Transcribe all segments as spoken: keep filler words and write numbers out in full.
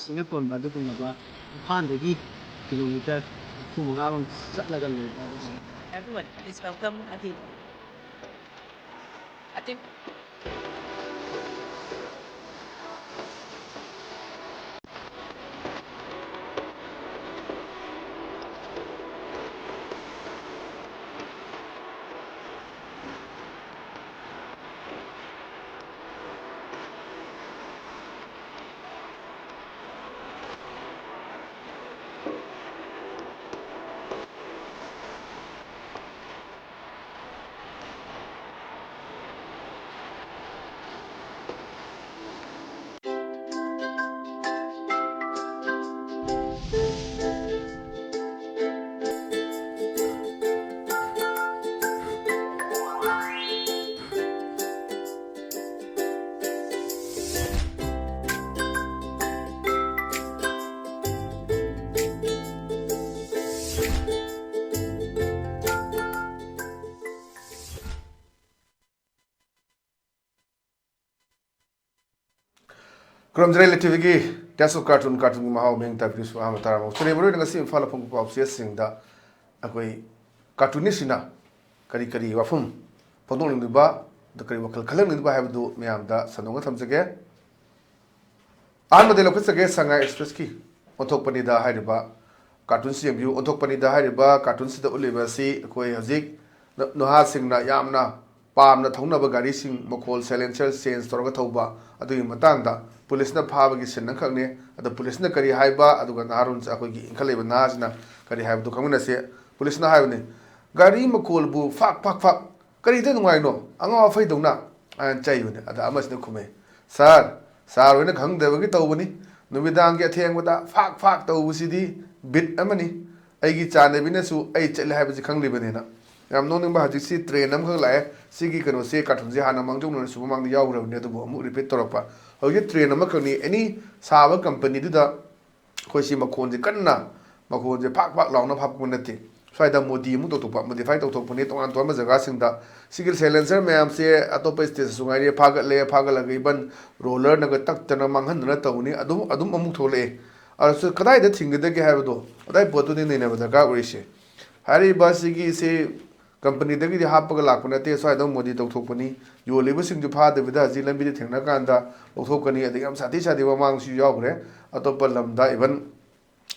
ꯁꯤꯡꯅ ꯀꯣꯟꯕ ꯑꯗꯨꯒꯨꯝꯂꯕ ꯏꯝꯐꯥꯜꯗꯒꯤ ꯀꯤꯂꯣꯃꯤꯇꯔ ꯅꯤꯐꯨ ꯃꯉꯥꯔꯣꯝ ꯆꯠꯂꯒ ꯂꯩꯕ ꯑꯗꯨꯒꯨꯝꯕ Everyone, please welcome Adib. Adib. ꯈꯨꯔꯨꯝꯖꯔꯤ ꯂꯩꯊꯤꯕꯤꯒꯤ Taste of Cartoon, ꯀꯥꯔꯇꯨꯟꯒꯤ ꯃꯍꯥꯎ ꯃꯤꯡ ꯇꯥꯛꯄꯤꯔꯤꯕ ꯑꯍꯥꯟꯕ ꯇꯔꯥꯃꯨꯛ ꯆꯨꯔꯦ꯫ ꯃꯔꯨꯑꯣꯏꯅ ꯉꯁꯤ ꯏꯝꯐꯥꯜ ꯐꯣꯡꯕ ꯄꯥꯎꯆꯦꯁꯤꯡꯗ ꯑꯩꯈꯣꯏ ꯀꯥꯔꯇꯨꯅꯤꯁꯁꯤꯅ ꯀꯔꯤ ꯀꯔꯤ ꯋꯥꯐꯝ ꯐꯣꯡꯗꯣꯛꯅꯤꯡꯂꯤꯕ, ꯑꯗ ꯀꯔꯤ ꯋꯥꯈꯜ ꯈꯜꯍꯟꯅꯤꯡꯂꯤꯕ ꯍꯥꯏꯕꯗꯨ ꯃꯌꯥꯝꯗ ꯁꯟꯗꯣꯛꯅ ꯊꯝꯖꯒꯦ꯫ ꯑꯍꯥꯟꯕꯗ ꯂꯧꯈꯠꯆꯒꯦ, ꯁꯉꯥꯏ ꯑꯦꯛꯁꯄ꯭ꯔꯦꯁꯀꯤ ꯑꯣꯟꯊꯣꯛꯄꯅꯤꯗ ꯍꯥꯏꯔꯤꯕ ꯀꯥꯔꯇꯨꯟꯁꯤ ꯌꯦꯡꯕꯤꯌꯨ꯫ ꯑꯣꯟꯊꯣꯛꯄꯅꯤꯗ ꯍꯥꯏꯔꯤꯕ ꯀꯥꯔꯇꯨꯟꯁꯤꯗ ꯎꯠꯂꯤꯕ ꯑꯁꯤ ꯑꯩꯈꯣꯏ ꯍꯧꯖꯤꯛ ꯅ-, ꯅꯍꯥꯁꯤꯡꯅ ꯌꯥꯝꯅ ꯄꯥꯝꯅ ꯊꯧꯅꯕ ꯒꯥꯔꯤꯁꯤꯡ ꯃꯈꯣꯜ, ꯁꯥꯏꯂꯦꯟꯁꯔ ꯆꯦꯟꯖ ꯇꯧꯔꯒ ꯊꯧꯕ ꯑꯗꯨꯒꯤ ꯃꯇꯥꯡꯗ ꯄꯨꯂꯤꯁꯅ ꯐꯥꯕꯒꯤ ꯁꯤꯟ ꯑꯃꯈꯛꯅꯤ꯫ ꯑꯗꯣ ꯄꯨꯂꯤꯁꯅ ꯀꯔꯤ ꯍꯥꯏꯕ, ꯑꯗꯨꯒ ꯅꯍꯥꯔꯣꯟ ꯑꯩꯈꯣꯏꯒꯤ ꯏꯟꯈꯠꯂꯛꯏꯕ ꯅꯍꯥꯁꯤꯅ ꯀꯔꯤ ꯍꯥꯏꯕꯗꯨ ꯈꯪꯃꯤꯟꯅꯁꯤ꯫ ꯄꯨꯂꯤꯁꯅ ꯍꯥꯏꯕꯅꯤ, "ꯒꯥꯔꯤ ꯃꯈꯣꯜꯕꯨ ꯐꯥꯛ ꯐꯥꯛ ꯐꯥꯛ, ꯀꯔꯤꯗ ꯅꯨꯡꯉꯥꯏꯅꯣ? ꯑꯉꯥꯎ ꯑꯐꯩꯗꯧꯅ?" ꯍꯥꯏꯅ ꯆꯩꯕꯅꯤ꯫ ꯑꯗ ꯑꯃꯁꯤꯅ ꯈꯨꯝꯃꯦ, "ꯁꯥꯔ, ꯁꯥꯔ ꯍꯣꯏꯅ ꯈꯪꯗꯕꯒꯤ ꯇꯧꯕꯅꯤ꯫ ꯅꯨꯃꯤꯗꯥꯡꯒꯤ ꯑꯊꯦꯡꯕꯗ ꯐꯥꯛ ꯐꯥꯛ ꯇꯧꯕꯁꯤꯗꯤ ꯕꯤꯠ ꯑꯃꯅꯤ꯫ ꯑꯩꯒꯤ ꯆꯥꯟꯅꯕꯤꯅꯁꯨ ꯑꯩ ꯆꯠꯂꯦ ꯍꯥꯏꯕꯁꯤ ꯈꯪꯂꯤꯕꯅꯤꯅ꯫" ꯌꯥꯝ ꯅꯣꯛꯅꯤꯡꯕ, ꯍꯧꯖꯤꯛꯁꯤ ꯇ꯭ꯔꯦꯟ ꯑꯃꯈꯛ ꯂꯥꯛꯑꯦ꯫ ꯁꯤꯒꯤ ꯀꯩꯅꯣꯁꯦ, ꯀꯥꯔꯇꯨꯟꯁꯦ ꯍꯥꯟꯅ ꯃꯥꯡꯖꯧꯅꯅꯁꯨ ꯃꯃꯥꯡꯗ ꯌꯥꯎꯈ꯭ꯔꯕꯅꯤ, ꯑꯗꯨꯕꯨ ꯑꯃꯨꯛ ꯔꯤꯄꯤꯠ ꯇꯧꯔꯛꯄ꯫ ꯍꯧꯖꯤꯛꯀꯤ ꯇ꯭ꯔꯦꯟ ꯑꯃꯈꯛꯅꯤ, ꯑꯦꯅꯤ ꯁꯥꯕ ꯀꯝꯄꯅꯤꯗꯨꯗ ꯑꯩꯈꯣꯏꯁꯤ ꯃꯈꯣꯟꯁꯦ ꯀꯟꯅ, ꯃꯈꯣꯟꯁꯦ ꯐꯥꯛ ꯐꯥꯛ ꯂꯥꯎꯅ ꯐꯥꯛꯄ ꯅꯠꯇꯦ꯫ ꯁ꯭ꯋꯥꯏꯗ ꯃꯣꯗꯤ ꯑꯃꯨꯛ ꯇꯧꯊꯣꯛꯄ, ꯃꯣꯗꯤꯐꯥꯏ ꯇꯧꯊꯣꯛꯄꯅꯤ ꯇꯣꯉꯥꯟ ꯇꯣꯉꯥꯟꯕ ꯖꯒꯥꯁꯤꯡꯗ꯫ ꯁꯤꯒꯤ ꯁꯥꯏꯂꯦꯟꯁꯔ ꯃꯌꯥꯝꯁꯦ ꯑꯇꯣꯞꯄ ꯁ꯭ꯇꯦꯠꯇꯁꯨ ꯉꯥꯏꯔꯦ ꯐꯥꯒꯠꯂꯦ, ꯐꯥꯒꯠꯂꯒ ꯏꯚꯟ ꯔꯣꯂꯔꯅꯒ ꯇꯛꯇꯅ ꯃꯥꯡꯍꯟꯗꯅ ꯇꯧꯕꯅꯤ꯫ ꯑꯗꯨꯝ ꯑꯗꯨꯝ ꯑꯃꯨꯛ ꯊꯣꯛꯂꯛꯑꯦ꯫ ꯑꯗꯨꯁꯨ ꯀꯗꯥꯏꯗ ꯊꯤꯡꯒꯗꯒꯦ ꯍꯥꯏꯕꯗꯣ ꯑꯗꯥꯏ ꯄꯣꯠꯇꯨꯅꯤ ꯅꯩꯅꯕ ꯗꯔꯀꯥꯔ ꯑꯣꯏꯔꯤꯁꯦ꯫ ꯍꯥꯏꯔꯤꯕ ꯁꯤꯒꯤꯁꯤ ꯀꯝꯄꯅꯤꯗꯒꯤꯗꯤ ꯍꯥꯞꯄꯒ ꯂꯥꯛꯄ ꯅꯠꯇꯦ, ꯁ꯭ꯋꯥꯏꯗ ꯃꯣꯗꯤ ꯇꯧꯊꯣꯛꯄꯅꯤ꯫ ꯌꯣꯜꯂꯤꯕꯁꯤꯡꯗꯨ ꯐꯥꯗꯕꯤꯗ ꯍꯧꯖꯤꯛ ꯂꯝꯕꯤꯗ ꯊꯦꯡꯅꯔꯀꯥꯟꯗ ꯂꯧꯊꯣꯛꯀꯅꯤ꯫ ꯑꯗꯒꯤ ꯌꯥꯝ ꯁꯥꯊꯤ ꯁꯥꯊꯤꯕ ꯃꯃꯥꯡꯁꯨ ꯌꯥꯎꯈ꯭ꯔꯦ, ꯑꯇꯣꯞꯄ ꯂꯝꯗ ꯏꯚꯟ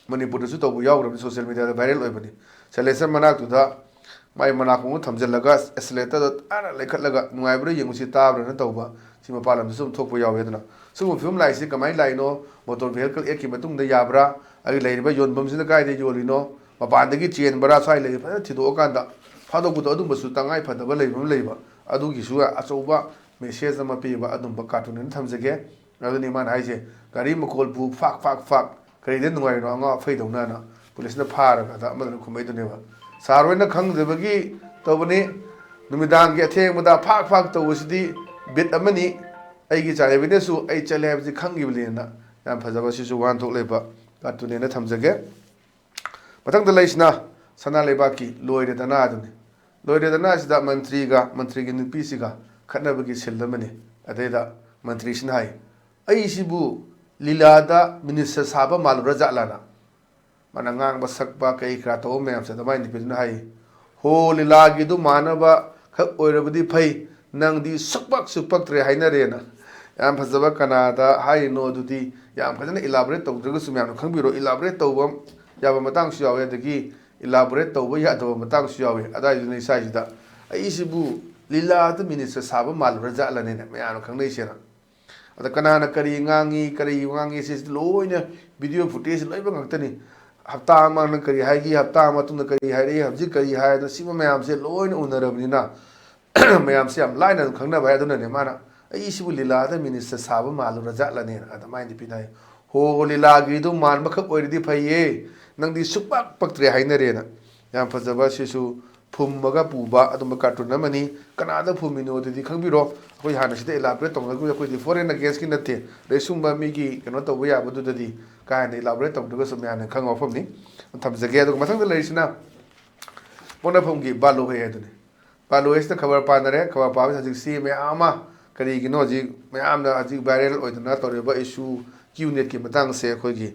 ꯃꯅꯤꯄꯨꯔꯗꯁꯨ ꯇꯧꯕ ꯌꯥꯎꯈ꯭ꯔꯕꯅꯤ, ꯁꯣꯁꯤꯌꯦꯜ ꯃꯦꯗꯤꯌꯥꯗ ꯚꯥꯏꯔꯦꯜ ꯑꯣꯏꯕꯅꯤ꯫ ꯁꯥꯏꯂꯦꯟꯁꯔ ꯃꯅꯥꯛꯇꯨꯗ ꯃꯥꯏ ꯃꯅꯥꯀꯣꯡꯗ ꯊꯝꯖꯤꯜꯂꯒ ꯑꯦꯁꯤꯂꯦꯇꯔꯗ ꯇꯥꯅ ꯂꯩꯈꯠꯂꯒ ꯅꯨꯡꯉꯥꯏꯕ꯭ꯔꯥ ꯌꯦꯡꯉꯨꯁꯤ ꯇꯥꯕ꯭ꯔꯥꯅ ꯇꯧꯕ, ꯁꯤ ꯃꯄꯥꯟ ꯂꯝꯗꯁꯨ ꯑꯗꯨꯝ ꯊꯣꯛꯄ ꯌꯥꯎꯋꯦ꯫ ꯑꯗꯨꯅ ꯁꯤꯒꯨꯝꯕ ꯐꯤꯕꯝ ꯂꯥꯛꯏꯁꯤ ꯀꯃꯥꯏꯅ ꯂꯥꯛꯏꯅꯣ? ꯃꯣꯇꯣꯔ ꯚꯦꯍꯤꯀꯜ ꯑꯦꯛꯀꯤ ꯃꯇꯨꯡꯗ ꯌꯥꯕ꯭ꯔꯥ? ꯑꯗꯒꯤ ꯂꯩꯔꯤꯕ ꯌꯣꯟꯐꯝꯁꯤꯅ ꯀꯥꯏꯗ ꯌꯣꯜꯂꯤꯅꯣ? ꯃꯄꯥꯟꯗꯒꯤ ꯆꯦꯟꯕ꯭ꯔꯥ? ꯁ꯭ꯋꯥꯏ ꯂꯩꯔꯤ ꯐꯖꯅ ꯊꯤꯗꯣꯛꯑꯀꯥꯟꯗ ꯐꯥꯗꯣꯛꯄꯗꯣ ꯑꯗꯨꯝꯕꯁꯨ ꯇꯉꯥꯏ ꯐꯗꯕ ꯂꯩꯕ ꯑꯃ ꯂꯩꯕ, ꯑꯗꯨꯒꯤꯁꯨ ꯑꯆꯧꯕ ꯃꯦꯁꯦꯖ ꯑꯃ ꯄꯤꯕ ꯑꯗꯨꯝꯕ ꯀꯥꯔꯇꯨꯟ ꯑꯣꯏꯅ ꯊꯝꯖꯒꯦ꯫ ꯑꯗꯨꯅꯤ ꯃꯥꯅ ꯍꯥꯏꯁꯦ, "ꯒꯥꯔꯤ ꯃꯈꯣꯜꯕꯨ ꯐꯥꯛ ꯐꯥꯛ ꯐꯥꯛ, ꯀꯔꯤꯗ ꯅꯨꯡꯉꯥꯏꯔꯤꯅꯣ ꯑꯉꯥꯎ ꯑꯐꯩꯗꯧꯅꯅ?" ꯄꯨꯂꯤꯁꯅ ꯐꯥꯔꯒ ꯑꯗ ꯑꯃꯗꯨꯅ ꯈꯨꯝꯃꯛꯏꯗꯨꯅꯦꯕ꯫ ꯁꯥꯔ ꯍꯣꯏꯅ ꯈꯪꯗꯕꯒꯤ ꯇꯧꯕꯅꯤ, ꯅꯨꯃꯤꯗꯥꯡꯒꯤ ꯑꯊꯦꯡꯕꯗ ꯐꯥꯛ ꯐꯥꯛ ꯇꯧꯕꯁꯤꯗꯤ ꯕꯤꯠ ꯑꯃꯅꯤ, ꯑꯩꯒꯤ ꯆꯥꯟꯅꯕꯤꯅꯁꯨ ꯑꯩ ꯆꯠꯂꯦ ꯍꯥꯏꯕꯁꯤ ꯈꯪꯈꯤꯕꯅꯤꯅ꯫ ꯌꯥꯝ ꯐꯖꯕ, ꯁꯤꯁꯨ ꯋꯥꯍꯟꯊꯣꯛ ꯂꯩꯕ ꯀꯥꯔꯇꯨꯟꯅꯦꯅ ꯊꯝꯖꯒꯦ꯫ ꯃꯊꯪꯗ ꯂꯩꯁꯤꯅ ꯁꯅꯥ ꯂꯩꯕꯥꯛꯀꯤ ꯂꯣꯏꯔꯦꯗꯅ ꯑꯗꯨꯅꯤ꯫ ꯂꯣꯏꯔꯦꯗꯅ ꯑꯁꯤꯗ ꯃꯟꯇ꯭ꯔꯤꯒ ꯃꯟꯇ꯭ꯔꯤꯒꯤ ꯅꯨꯄꯤꯁꯤꯒ ꯈꯠꯅꯕꯒꯤ ꯁꯤꯜ ꯑꯃꯅꯤ꯫ ꯑꯗꯩꯗ ꯃꯟꯇ꯭ꯔꯤꯁꯤꯅ ꯍꯥꯏ, "ꯑꯩꯁꯤꯕꯨ ꯂꯤꯂꯥꯗ ꯃꯤꯅꯤꯁꯇꯔ ꯁꯥꯕ ꯃꯥꯜꯂꯨꯔ ꯖꯥꯠꯂꯥꯅ?" ꯃꯥꯅ ꯉꯥꯡꯕ ꯁꯛꯄ ꯀꯩ ꯀꯔꯥ ꯇꯧꯕ ꯃꯌꯥꯝꯁꯦ ꯑꯗꯨꯃꯥꯏꯅ ꯅꯨꯄꯤꯗꯨꯅ ꯍꯥꯏ, "ꯍꯣ, ꯂꯤꯂꯥꯒꯤꯗꯨ ꯃꯥꯟꯅꯕ ꯈꯛ ꯑꯣꯏꯔꯕꯗꯤ ꯐꯩ, ꯅꯪꯗꯤ ꯁꯨꯛꯄꯛ ꯁꯨꯛꯄꯛꯇ꯭ꯔꯦ" ꯍꯥꯏꯅꯔꯦꯅ꯫ ꯌꯥꯝ ꯐꯖꯕ, ꯀꯅꯥꯗ ꯍꯥꯏꯔꯤꯅꯣ ꯑꯗꯨꯗꯤ ꯌꯥꯝ ꯐꯖꯅ ꯏꯂꯥꯕꯣꯔꯦꯠ ꯇꯧꯗ꯭ꯔꯒꯁꯨ ꯃꯌꯥꯝꯅ ꯈꯪꯕꯤꯔꯣ, ꯏꯂꯥꯕꯣꯔꯦꯠ ꯇꯧꯕ ꯌꯥꯕ ꯃꯇꯥꯡꯁꯨ ꯌꯥꯎꯋꯦ, ꯑꯗꯒꯤ ꯏꯂꯥꯕꯣꯔꯦꯠ ꯇꯧꯕ ꯌꯥꯗꯕ ꯃꯇꯥꯡꯁꯨ ꯌꯥꯎꯋꯦ꯫ ꯑꯗꯨꯋꯥꯏꯗꯨꯅ ꯏꯁꯥꯁꯤꯗ ꯑꯩꯁꯤꯕꯨ ꯂꯤꯂꯥꯗ ꯃꯤꯅꯤꯁꯇꯔ ꯁꯥꯕ ꯃꯥꯜꯂꯨꯔ ꯖꯥꯠꯂꯅꯦꯅ ꯃꯌꯥꯝꯅ ꯈꯪꯅꯩꯁꯦꯅ꯫ ꯑꯗ ꯀꯅꯥꯅ ꯀꯔꯤ ꯉꯥꯡꯉꯤ, ꯀꯔꯤ ꯉꯥꯡꯉꯤ, ꯁꯤꯁꯤ ꯂꯣꯏꯅ ꯚꯤꯗꯤꯑꯣ ꯐꯨꯇꯦꯖ ꯂꯣꯏꯕ ꯉꯥꯛꯇꯅꯤ꯫ ꯍꯞꯇꯥ ꯃꯃꯥꯡꯗ ꯀꯔꯤ ꯍꯥꯏꯈꯤ, ꯍꯞꯇꯥ ꯃꯇꯨꯡꯗ ꯀꯔꯤ ꯍꯥꯏꯔꯛꯏ, ꯍꯧꯖꯤꯛ ꯀꯔꯤ ꯍꯥꯏꯗꯅ ꯁꯤꯕ ꯃꯌꯥꯝꯁꯦ ꯂꯣꯏꯅ ꯎꯅꯔꯕꯅꯤꯅ ꯃꯌꯥꯝꯁꯦ ꯌꯥꯝ ꯂꯥꯏꯅ ꯑꯗꯨꯝ ꯈꯪꯅꯕ ꯍꯥꯏ꯫ ꯑꯗꯨꯅꯅꯦ ꯃꯥꯅ, "ꯑꯩ ꯁꯤꯕꯨ ꯂꯤꯂꯥꯗ ꯃꯤꯅꯤꯁꯇꯔ ꯁꯥꯕ ꯃꯥꯜꯂꯨꯔ ꯖꯥꯠꯂꯅꯦꯅ?" ꯑꯗꯨꯃꯥꯏꯅ ꯅꯨꯄꯤꯅ ꯍꯥꯏ꯫ "ꯍꯣ, ꯂꯤꯂꯥꯒꯤꯗꯨ ꯃꯥꯟꯕꯈꯛ ꯑꯣꯏꯔꯗꯤ ꯐꯩꯌꯦ, ꯅꯪꯗꯤ ꯁꯨꯛꯄꯛ ꯄꯛꯇ꯭ꯔꯦ" ꯍꯥꯏꯅꯔꯦꯅ꯫ ꯌꯥꯝ ꯐꯖꯕ, ꯁꯤꯁꯨ ꯐꯨꯝꯃꯒ ꯄꯨꯕ ꯑꯗꯨꯝꯕ ꯀꯥꯔꯇꯨꯟ ꯑꯃꯅꯤ꯫ ꯀꯅꯥꯗ ꯐꯨꯝꯃꯤꯅꯣ ꯑꯗꯨꯗꯤ ꯈꯪꯕꯤꯔꯣ꯫ ꯑꯩꯈꯣꯏ ꯍꯥꯟꯅ ꯁꯤꯗ ꯏꯂꯥꯕꯣꯔꯦꯠ ꯇꯧꯅꯈꯤꯕ, ꯑꯩꯈꯣꯏꯗꯤ ꯐꯣꯔꯦꯟ ꯑꯒꯦꯟꯁꯀꯤ ꯅꯠꯇꯦ꯫ ꯑꯗꯩ ꯁꯨꯝꯕ ꯃꯤꯒꯤ ꯀꯩꯅꯣ ꯇꯧꯕ ꯌꯥꯕꯗꯨꯗꯗꯤ ꯀꯥ ꯍꯦꯟꯅ ꯏꯂꯥꯕꯣꯔꯦꯠ ꯇꯧꯗ꯭ꯔꯒꯁꯨ ꯃꯌꯥꯝꯅ ꯈꯪꯕ ꯋꯥꯐꯝꯅꯤ꯫ ꯊꯝꯖꯒꯦ꯫ ꯑꯗꯨꯒ ꯃꯊꯪꯗ ꯂꯩꯔꯤꯁꯤꯅ ꯄꯣꯛꯅꯐꯝꯒꯤ ꯕꯥꯂꯨ ꯍꯣꯏ ꯍꯥꯏꯗꯨꯅꯤ꯫ ꯕꯥꯂꯨ ꯍꯥꯏꯁꯤꯅ ꯈꯕꯔ ꯄꯥꯅꯔꯦ꯫ ꯈꯕꯔ ꯄꯥꯕꯁꯤ ꯍꯧꯖꯤꯛꯁꯤ ꯃꯌꯥꯝ ꯑꯃ, ꯀꯔꯤꯒꯤꯅꯣ ꯍꯧꯖꯤꯛ ꯃꯌꯥꯝꯅ ꯍꯧꯖꯤꯛ viral ꯑꯣꯏꯗꯅ ꯇꯧꯔꯤꯕ issue, QNET ꯀꯤ ꯃꯇꯥꯡꯁꯦ ꯑꯩꯈꯣꯏꯒꯤ,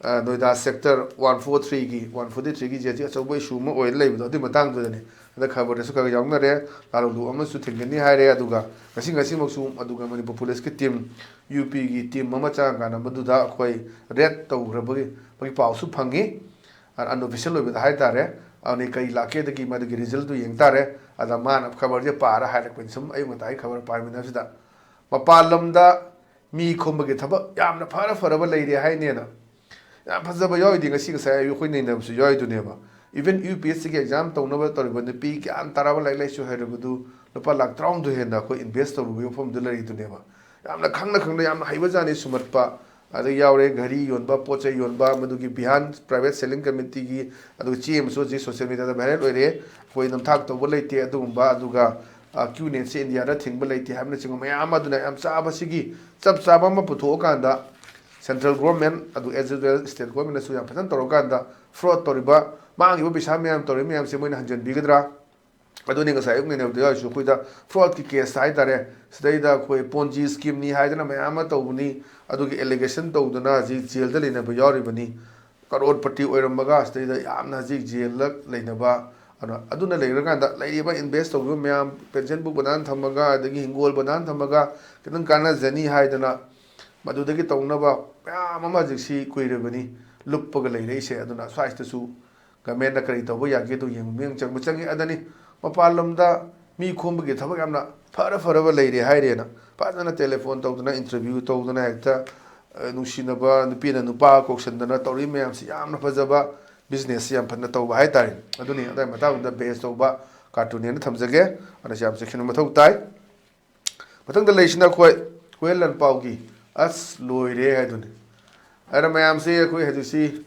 ꯑ, ꯅꯣꯏꯗꯥ sector one four three ꯒꯤ, one forty three ꯒꯤ ꯖꯤ ꯍꯧꯖꯤꯛ ꯑꯆꯧꯕ issue ꯑꯃ ꯑꯣꯏꯔ ꯂꯩꯕꯗꯣ, ꯑꯗꯨꯒꯤ ꯃꯇꯥꯡꯗꯨꯗꯅꯤ꯫ ꯑꯗ ꯈꯕꯔꯗꯁꯨ ꯈꯔ ꯈꯔ ꯌꯥꯎꯅꯔꯦ꯫ ꯂꯥꯜꯍꯧꯂꯨꯞ ꯑꯃꯁꯨ ꯊꯦꯡꯅꯅꯤ ꯍꯥꯏꯔꯦ꯫ ꯑꯗꯨꯒ ꯉꯁꯤ, ꯉꯁꯤꯃꯛꯁꯨ ꯑꯗꯨꯒ ꯃꯅꯤꯄꯨꯔ police ꯀꯤ team, UP ꯒꯤ team ꯑꯃ ꯆꯪꯉꯀꯥꯟꯗ ꯃꯗꯨꯗ ꯑꯩꯈꯣꯏ raid ꯇꯧꯈ꯭ꯔꯕꯒꯤ, ꯕꯒꯤ ꯄꯥꯎꯁꯨ ꯐꯪꯉꯤ꯫ Unofficial ꯑꯣꯏꯕꯗ ꯍꯥꯏꯇꯥꯔꯦ꯫ ꯑꯗꯨꯅ ꯀꯔꯤ ꯂꯥꯛꯀꯦꯗꯒꯤ ꯃꯗꯨꯒꯤ result ꯇꯨ ꯌꯦꯡ ꯇꯥꯔꯦ꯫ ꯑꯗ ꯃꯥꯅ ꯈꯕꯔꯁꯦ ꯄꯥꯔ ꯍꯥꯏꯔꯛꯄꯅꯤ꯫ ꯁꯨꯝ ꯑꯌꯨꯛ ꯉꯟꯇꯥꯒꯤ ꯈꯕꯔ ꯄꯥꯃꯤꯟꯅꯕꯁꯤꯗ, ꯃꯄꯥꯟ ꯂꯝꯗ ꯃꯤ ꯈꯣꯝꯕꯒꯤ ꯊꯕꯛ ꯌꯥꯝꯅ ꯐꯔ ꯐꯔꯕ ꯂꯩꯔꯦ ꯍꯥꯏꯅꯦꯅ꯫ ꯌꯥꯝ ꯐꯖꯕ ꯌꯥꯎꯔꯤꯗꯤ ꯉꯁꯤ ꯉꯁꯥꯏ ꯑꯌꯨꯛ ꯑꯩꯈꯣꯏ ꯅꯩꯅꯕꯁꯨ ꯌꯥꯎꯔꯤꯗꯨꯅꯦꯕ꯫ Even UPSC ꯒꯤ exam ꯇꯧꯅꯕ ꯇꯧꯔꯤꯕ ꯅꯨꯄꯤ ꯒ꯭ꯌꯥꯟ ꯇꯥꯔꯕ, ꯂꯥꯏꯔꯤꯛ ꯂꯥꯏꯁꯨ ꯍꯩꯔꯕꯗꯨ ꯂꯨꯄꯥ ꯂꯥꯛ ꯇꯔꯥꯍꯨꯝꯗꯣꯏ ꯍꯦꯟꯅ ꯑꯩꯈꯣꯏ invest ꯇꯧꯔꯨꯕꯒꯤ ꯃꯐꯝꯗꯨ ꯂꯩꯔꯤꯗꯨꯅꯦꯕ꯫ ꯌꯥꯝꯅ ꯈꯪꯅ ꯈꯪꯅ ꯌꯥꯝꯅ ꯍꯩꯕꯖꯥꯠꯅꯤ ꯁꯨꯝꯍꯠꯄ꯫ ꯑꯗ ꯌꯥꯎꯔꯦ ꯘꯔꯤ ꯌꯣꯟꯕ, ꯄꯣꯠ ꯆꯩ ꯌꯣꯟꯕ, ꯃꯗꯨꯒꯤ ꯚꯤꯍꯥꯟ private selling committee ꯒꯤ ꯑꯗꯨꯒ ꯆꯦ ꯑꯃꯁꯨ ꯍꯧꯖꯤꯛ social media ꯗ viral ꯑꯣꯏꯔꯦ꯫ ꯑꯩꯈꯣꯏ ꯅꯝꯊꯥꯛ ꯇꯧꯕ ꯂꯩꯇꯦ ꯑꯗꯨꯒꯨꯝꯕ, ꯑꯗꯨꯒ, ꯑ, QNET ꯁꯦ ꯏꯟꯗꯤꯌꯥꯗ ꯊꯤꯡꯕ ꯂꯩꯇꯦ ꯍꯥꯏꯕꯅꯆꯤꯡꯕ ꯃꯌꯥꯝ ꯑꯃ꯫ ꯑꯗꯨꯅ ꯌꯥꯝ ꯆꯥꯕꯁꯤꯒꯤ ꯆꯞ ꯆꯥꯕ ꯑꯃ ꯄꯨꯊꯣꯛꯑꯀꯥꯟꯗ central government ꯑꯗꯨ as well state government ꯅꯁꯨ ꯌꯥꯝ ꯐꯖꯅ ꯇꯧꯔꯀꯥꯟꯗ fraud ꯇꯧꯔꯤꯕ, ꯃꯥꯡꯉꯤꯕ ꯄꯩꯁꯥ ꯃꯌꯥꯝ ꯇꯧꯔꯤꯕ ꯃꯌꯥꯝꯁꯦ ꯃꯣꯏꯅ ꯍꯟꯖꯤꯟꯕꯤꯒꯗ꯭ꯔꯥ? ꯑꯗꯨꯅꯤ ꯉꯁꯥꯏ ꯑꯌꯨꯛ ꯅꯩꯅꯕꯗ ꯌꯥꯎꯔꯤꯁꯨ ꯑꯩꯈꯣꯏꯗ fraud ꯀꯤ case ꯍꯥꯏꯇꯥꯔꯦ꯫ ꯁꯤꯗꯩꯗ ꯑꯩꯈꯣꯏ Ponzi scheme ꯅꯤ ꯍꯥꯏꯗꯅ ꯃꯌꯥꯝ ꯑꯃ ꯇꯧꯕꯅꯤ, ꯑꯗꯨꯒꯤ allegation ꯇꯧꯗꯅ ꯍꯧꯖꯤꯛ ꯖꯦꯜꯗ ꯂꯩꯅꯕ ꯌꯥꯎꯔꯤꯕꯅꯤ꯫ ꯀꯔꯣꯔꯄꯇꯤ ꯑꯣꯏꯔꯝꯃꯒ ꯁꯤꯗꯩꯗ ꯌꯥꯝꯅ ꯍꯧꯖꯤꯛ ꯖꯦꯜꯗ ꯂꯩꯅꯕ꯫ ꯑꯗꯨꯅ, ꯑꯗꯨꯅ ꯂꯩꯔꯀꯥꯟꯗ ꯂꯩꯔꯤꯕ invest ꯇꯧꯈꯤꯕ ꯃꯌꯥꯝ, pension book ꯕꯅꯥꯟ ꯊꯝꯃꯒ, ꯑꯗꯒꯤ ꯍꯤꯡꯒꯣꯜ ꯕꯅꯥꯟ ꯊꯝꯃꯒ ꯈꯤꯇꯪ ꯀꯥꯟꯅꯖꯅꯤ ꯍꯥꯏꯗꯅ ꯃꯗꯨꯗꯒꯤ ꯇꯧꯅꯕ ꯃꯌꯥꯝ ꯑꯃ ꯍꯧꯖꯤꯛꯁꯤ ꯀꯨꯏꯔꯕꯅꯤ ꯂꯨꯞꯄꯒ ꯂꯩꯔꯛꯏꯁꯦ꯫ ꯑꯗꯨꯅ ꯁ꯭ꯋꯥꯏꯁꯤꯗꯁꯨ government ꯅ ꯀꯔꯤ ꯇꯧꯕ ꯌꯥꯒꯦ ꯑꯗꯨ ꯌꯦꯡꯕ ꯃꯤꯠꯌꯦꯡ ꯆꯪꯕ ꯆꯪꯉꯤ꯫ ꯑꯗꯅꯤ ꯃꯄꯥꯟ ꯂꯝꯗ ꯃꯤ ꯈꯣꯝꯕꯒꯤ ꯊꯕꯛ ꯌꯥꯝꯅ ꯐꯔ ꯐꯔꯕ ꯂꯩꯔꯦ ꯍꯥꯏꯔꯦꯅ ꯐꯖꯅ telephone ꯇꯧꯗꯅ, interview ꯇꯧꯗꯅ, ꯍꯦꯛꯇ, ꯑ, ꯅꯨꯡꯁꯤꯅꯕ ꯅꯨꯄꯤꯅ ꯅꯨꯄꯥ ꯀꯧꯁꯟꯗꯅ ꯇꯧꯔꯤ ꯃꯌꯥꯝꯁꯤ ꯌꯥꯝꯅ ꯐꯖꯕ business ꯁꯤ ꯌꯥꯝ ꯐꯖꯅ ꯇꯧꯕ ꯍꯥꯏꯇꯥꯔꯦ꯫ ꯑꯗꯨꯅꯤ ꯑꯗꯨꯋꯥꯏ ꯃꯇꯥꯡꯗꯨꯗ base ꯇꯧꯕ cartoon ꯅꯦꯅ ꯊꯝꯖꯒꯦ꯫ ꯑꯗꯨꯅ ꯌꯥꯝ ꯆꯦꯛꯁꯤꯟꯕ ꯃꯊꯧ ꯇꯥꯏ꯫ ꯃꯊꯪꯗ ꯂꯩꯁꯤꯅ ꯑꯩꯈꯣꯏ ꯍꯨꯌꯦꯟ ꯂꯥꯟꯄꯥꯎꯒꯤ "ꯑꯁ ꯂꯣꯏꯔꯦ" ꯍꯥꯏꯗꯨꯅꯤ꯫ ꯑꯗꯨꯅ ꯃꯌꯥꯝꯁꯦ ꯑꯩꯈꯣꯏ ꯍꯧꯖꯤꯛꯁꯤ,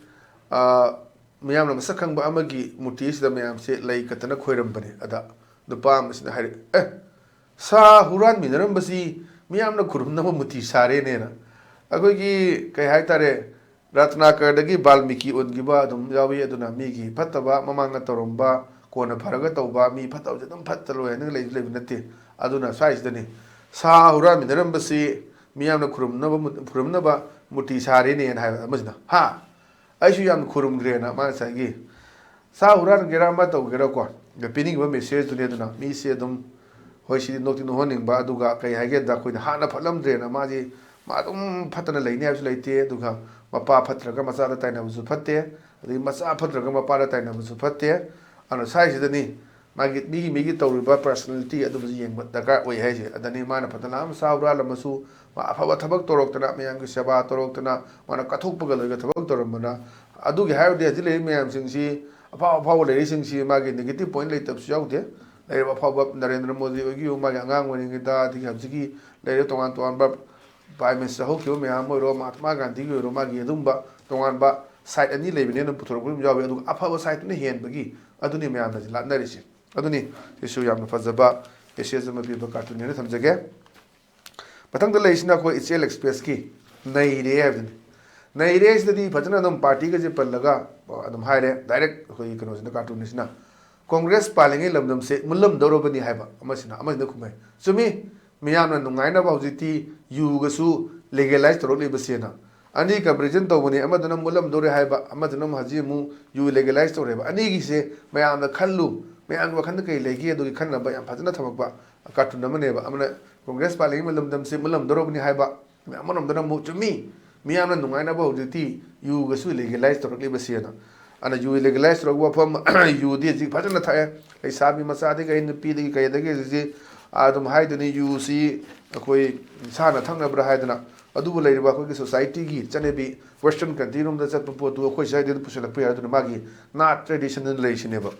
ꯑ, ꯃꯤꯌꯥꯝꯅ ꯃꯁꯛ ꯈꯪꯕ ꯑꯃꯒꯤ ꯃꯨꯔꯇꯤ ꯑꯁꯤꯗ ꯃꯌꯥꯝꯁꯦ ꯂꯩ ꯀꯠꯇꯅ ꯈꯣꯏꯔꯝꯕꯅꯦ꯫ ꯑꯗ ꯅꯨꯄꯥ ꯑꯃꯁꯤꯅ ꯍꯥꯏꯔꯛꯑꯦ, "ꯑꯦ, ꯁꯥ ꯍꯨꯔꯥꯟꯃꯤꯟꯅꯔꯝꯕꯁꯤ ꯃꯤꯌꯥꯝꯅ ꯈꯨꯔꯨꯝꯅꯕ ꯃꯨꯔꯇꯤ ꯁꯥꯔꯦꯅꯦꯅ"꯫ ꯑꯩꯈꯣꯏꯒꯤ ꯀꯩ ꯍꯥꯏꯇꯥꯔꯦ, ꯔꯠꯅꯥꯀꯔꯗꯒꯤ ꯕꯥꯜꯃꯤꯀꯤ ꯑꯣꯟꯈꯤꯕ ꯑꯗꯨꯝ ꯌꯥꯎꯏ꯫ ꯑꯗꯨꯅ ꯃꯤꯒꯤ ꯐꯠꯇꯕ ꯃꯃꯥꯡꯗ ꯇꯧꯔꯝꯕ ꯀꯣꯟꯅ ꯐꯔꯒ ꯇꯧꯕ, ꯃꯤ ꯐꯠꯇꯕꯁꯦ ꯑꯗꯨꯝ ꯐꯠꯇ ꯂꯣꯏ ꯍꯥꯏꯅ ꯂꯩꯁꯨ ꯂꯩꯕ ꯅꯠꯇꯦ꯫ ꯑꯗꯨꯅ ꯁ꯭ꯋꯥꯏꯁꯤꯗꯅꯤ ꯁꯥ ꯍꯨꯔꯥꯟꯃꯤꯟꯅꯔꯝꯕꯁꯤ ꯃꯤꯌꯥꯝꯅ ꯈꯨꯔꯨꯝꯅꯕ ꯃꯨ-, ꯈꯨꯔꯨꯝꯅꯕ ꯃꯨꯔꯇꯤ ꯁꯥꯔꯦꯅꯦꯅ ꯍꯥꯏꯕ ꯑꯃꯁꯤꯅ꯫ ꯍꯥ? ꯑꯩꯁꯨ ꯌꯥꯝ ꯈꯨꯔꯨꯝꯈ꯭ꯔꯦꯅ ꯃꯥ ꯉꯁꯥꯏꯒꯤ ꯁꯥ ꯍꯨꯔꯥꯟꯒꯦꯔꯥ ꯑꯃ ꯇꯧꯒꯦꯔꯥꯀꯣ, ꯄꯤꯅꯤꯡꯉꯤꯕ ꯃꯦꯁꯦꯖꯇꯨꯅꯦ꯫ ꯑꯗꯨꯅ ꯃꯤꯁꯦ ꯑꯗꯨꯝ, ꯍꯣꯏ, ꯁꯤꯗꯤ ꯅꯣꯛꯇꯤ ꯅꯣꯛꯍꯟꯅꯤꯡꯕ, ꯑꯗꯨꯒ ꯀꯩ ꯍꯥꯏꯒꯦꯗ, ꯑꯩꯈꯣꯏꯅ ꯍꯥꯟꯅ ꯐꯠꯂꯝꯗ꯭ꯔꯦꯅ ꯃꯥꯁꯤ, ꯃꯥ ꯑꯗꯨꯝ ꯐꯠꯇꯅ ꯂꯩꯅꯤ ꯍꯥꯏꯕꯁꯨ ꯂꯩꯇꯦ꯫ ꯑꯗꯨꯒ ꯃꯄꯥ ꯐꯠꯇ꯭ꯔꯒ ꯃꯆꯥꯗ ꯇꯥꯏꯅꯕꯁꯨ ꯐꯠꯇꯦ, ꯑꯗꯒꯤ ꯃꯆꯥ ꯐꯠꯇ꯭ꯔꯒ ꯃꯄꯥꯗ ꯇꯥꯏꯅꯕꯁꯨ ꯐꯠꯇꯦ꯫ ꯑꯗꯨꯅ ꯁ꯭ꯋꯥꯏꯁꯤꯗꯅꯤ ꯃꯥꯒꯤ, ꯃꯤꯒꯤ ꯃꯤꯒꯤ ꯇꯧꯔꯤꯕ ꯄꯔꯁꯅꯦꯂꯤꯇꯤ ꯑꯗꯨꯕꯨꯁꯨ ꯌꯦꯡꯕ ꯗꯔꯀꯥꯔ ꯑꯣꯏ ꯍꯥꯏꯁꯦ꯫ ꯑꯗꯅꯤ ꯃꯥꯅ ꯐꯠꯇꯅ ꯂꯥꯝ ꯁꯥ ꯍꯨꯔꯥꯜꯂꯝꯃꯁꯨ, ꯃꯥ ꯑꯐꯕ ꯊꯕꯛ ꯇꯧꯔꯛꯇꯅ, ꯃꯌꯥꯝꯒꯤ ꯁꯦꯕꯥ ꯇꯧꯔꯛꯇꯅ, ꯃꯥꯅ ꯀꯠꯊꯣꯛꯄꯒ ꯂꯣꯏꯒ ꯊꯕꯛ ꯇꯧꯔꯝꯕꯅ, ꯑꯗꯨꯒꯤ ꯍꯥꯏꯔꯨꯔꯗꯤ ꯍꯧꯖꯤꯛ ꯂꯩꯔꯤꯕ ꯃꯌꯥꯝꯁꯤꯡꯁꯤ, ꯑꯐꯥꯎ ꯑꯐꯥꯎꯕ ꯂꯩꯔꯤꯁꯤꯡꯁꯤ ꯃꯥꯒꯤ ꯅꯦꯒꯦꯇꯤꯚ ꯄꯣꯏꯟꯠ ꯂꯩꯇꯕꯁꯨ ꯌꯥꯎꯗꯦ꯫ ꯂꯩꯔꯤꯕ ꯑꯐꯥꯎꯕ ꯅꯔꯦꯟꯗ꯭ꯔ ꯃꯣꯗꯤ ꯑꯣꯏꯒꯤꯌꯨ, ꯃꯥꯒꯤ ꯑꯉꯥꯡ ꯑꯣꯏꯔꯤꯉꯩꯗ, ꯑꯗꯒꯤ ꯍꯧꯖꯤꯛꯀꯤ ꯂꯩꯔꯤꯕ ꯇꯣꯉꯥꯟ ꯇꯣꯉꯥꯟꯕ ꯄ꯭ꯔꯥꯏꯝ ꯃꯤꯅꯤꯁꯇꯔ ꯍꯧꯈꯤꯕ ꯃꯌꯥꯝ ꯑꯣꯏꯔꯣ, ꯃꯍꯥꯇꯃꯥ ꯒꯥꯟꯙꯤꯒꯤ ꯑꯣꯏꯔꯣ, ꯃꯥꯒꯤ ꯑꯗꯨꯝꯕ ꯇꯣꯉꯥꯟꯕ ꯁꯥꯏꯠ ꯑꯅꯤ ꯂꯩꯕꯅꯦꯅ ꯄꯨꯊꯣꯔꯛꯄ ꯑꯗꯨꯝ ꯌꯥꯎꯏ꯫ ꯑꯗꯨꯒ ꯑꯐꯕ ꯁꯥꯏꯠꯇꯨꯅ ꯍꯦꯟꯕꯒꯤ, ꯑꯗꯨꯅꯤ ꯃꯌꯥꯝꯅ ꯂꯥꯠꯅꯔꯤꯁꯦ꯫ ꯑꯗꯨꯅꯤ, ꯁꯤꯁꯨ ꯌꯥꯝꯅ ꯐꯖꯕ ꯃꯦꯁꯦꯖ ꯑꯃ ꯄꯤꯕ ꯀꯥꯔꯇꯨꯟꯅꯦꯅ ꯊꯝꯖꯒꯦ꯫ ꯃꯊꯪꯗ ꯂꯩꯔꯤꯁꯤꯅ ꯑꯩꯈꯣꯏ ꯏꯆꯦꯜ ꯑꯦꯛꯁꯄ꯭ꯔꯦꯁꯀꯤ ꯅꯩꯔꯦ ꯍꯥꯏꯕꯗꯨꯅꯤ꯫ ꯅꯩꯔꯦ ꯁꯤꯗꯗꯤ ꯐꯖꯅ ꯑꯗꯨꯝ ꯄꯥꯔꯇꯤꯒꯁꯦ ꯄꯜꯂꯒ ꯑꯗꯨꯝ ꯍꯥꯏꯔꯦ, ꯗꯥꯏꯔꯦꯛ ꯑꯩꯈꯣꯏꯒꯤ ꯀꯩꯅꯣꯁꯤꯅ, ꯀꯥꯔꯇꯨꯟꯁꯤꯅ, "ꯀꯣꯡꯒ꯭ꯔꯦꯁ ꯄꯥꯜꯂꯤꯉꯩ ꯂꯝꯗꯝꯁꯦ ꯃꯨꯜꯂꯝꯗꯧꯔꯕꯅꯤ" ꯍꯥꯏꯕ ꯑꯃꯁꯤꯅ, ꯑꯃꯁꯤꯅ ꯈꯨꯝꯃꯦ, "ꯆꯨꯝꯃꯤ, ꯃꯤꯌꯥꯝꯅ ꯅꯨꯡꯉꯥꯏꯅꯕ ꯍꯧꯖꯤꯛꯇꯤ ꯌꯨꯒꯁꯨ ꯂꯤꯒꯦꯂꯥꯏꯁ ꯇꯧꯔꯛꯂꯤꯕꯁꯦꯅ"꯫ ꯑꯅꯤ ꯀꯝꯄꯦꯔꯤꯖꯟ ꯇꯧꯕꯅꯤ, ꯑꯃꯗꯨꯅ ꯃꯨꯠꯂꯝꯗꯧꯔꯦ ꯍꯥꯏꯕ, ꯑꯃꯗꯨꯅ ꯑꯃꯨꯛ ꯍꯧꯖꯤꯛ ꯑꯃꯨꯛ ꯌꯨ ꯂꯤꯒꯦꯂꯥꯏꯁ ꯇꯧꯔꯦꯕ꯫ ꯑꯅꯤꯒꯤꯁꯦ ꯃꯌꯥꯝꯅ ꯈꯜꯂꯨ, ꯃꯌꯥꯝꯒꯤ ꯋꯥꯈꯜꯗ ꯀꯔꯤ ꯂꯩꯒꯦ ꯑꯗꯨꯒꯤ ꯈꯟꯅꯕ ꯌꯥꯝ ꯐꯖꯅ ꯊꯝꯃꯛꯄ ꯀꯥꯔꯇꯨꯟ ꯑꯃꯅꯦꯕ꯫ ꯑꯃꯅ ꯀꯣꯡꯒ꯭ꯔꯦꯁ ꯄꯥꯜꯂꯤꯉꯩ ꯂꯝꯗꯝꯁꯦ ꯃꯨꯠꯂꯝꯗꯧꯔꯕꯅꯤ ꯍꯥꯏꯕ, ꯑꯃꯔꯣꯝꯗꯅ ꯑꯃꯨꯛ ꯆꯨꯝꯃꯤ, ꯃꯤꯌꯥꯝꯅ ꯅꯨꯡꯉꯥꯏꯅꯕ ꯍꯧꯖꯤꯛꯇꯤ ꯌꯨꯒꯁꯨ ꯂꯤꯒꯦꯂꯥꯏꯁ ꯇꯧꯔꯛꯂꯤꯕꯁꯦꯅ꯫ ꯑꯗꯨꯅ ꯌꯨ ꯂꯤꯒꯦꯂꯥꯏꯁ ꯇꯧꯔꯛꯄ ꯃꯐꯝ, ꯌꯨꯗꯤ ꯍꯧꯖꯤꯛ ꯐꯖꯅ ꯊꯛꯑꯦ, ꯂꯩꯁꯥꯕꯤ ꯃꯆꯥꯗꯒꯤ ꯀꯩ, ꯅꯨꯄꯤꯗꯒꯤ ꯀꯩꯗꯒꯤ ꯍꯧꯖꯤꯛꯁꯤ ꯑꯗꯨꯝ ꯍꯥꯏꯗꯨꯅꯤ, ꯌꯨꯁꯤ ꯑꯩꯈꯣꯏ ꯏꯁꯥꯅ ꯊꯛꯅꯕ꯭ꯔꯥ ꯍꯥꯏꯗꯅ꯫ ꯑꯗꯨꯕꯨ ꯂꯩꯔꯤꯕ ꯑꯩꯈꯣꯏꯒꯤ ꯁꯣꯁꯥꯏꯇꯤꯒꯤ ꯆꯠꯅꯕꯤ, ꯋꯦꯁꯇꯔꯟ ꯀꯟꯇ꯭ꯔꯤꯔꯣꯝꯗ ꯆꯠꯄ ꯄꯣꯠꯇꯨ ꯑꯩꯈꯣꯏ ꯁ꯭ꯋꯥꯏꯗ ꯄꯨꯁꯤꯜꯂꯛꯄ ꯌꯥꯏ꯫ ꯑꯗꯨꯅ ꯃꯥꯒꯤ ꯅꯥꯠ ꯇ꯭ꯔꯦꯗꯤꯁꯟꯗ ꯂꯩꯔꯤꯁꯤꯅꯦꯕ꯫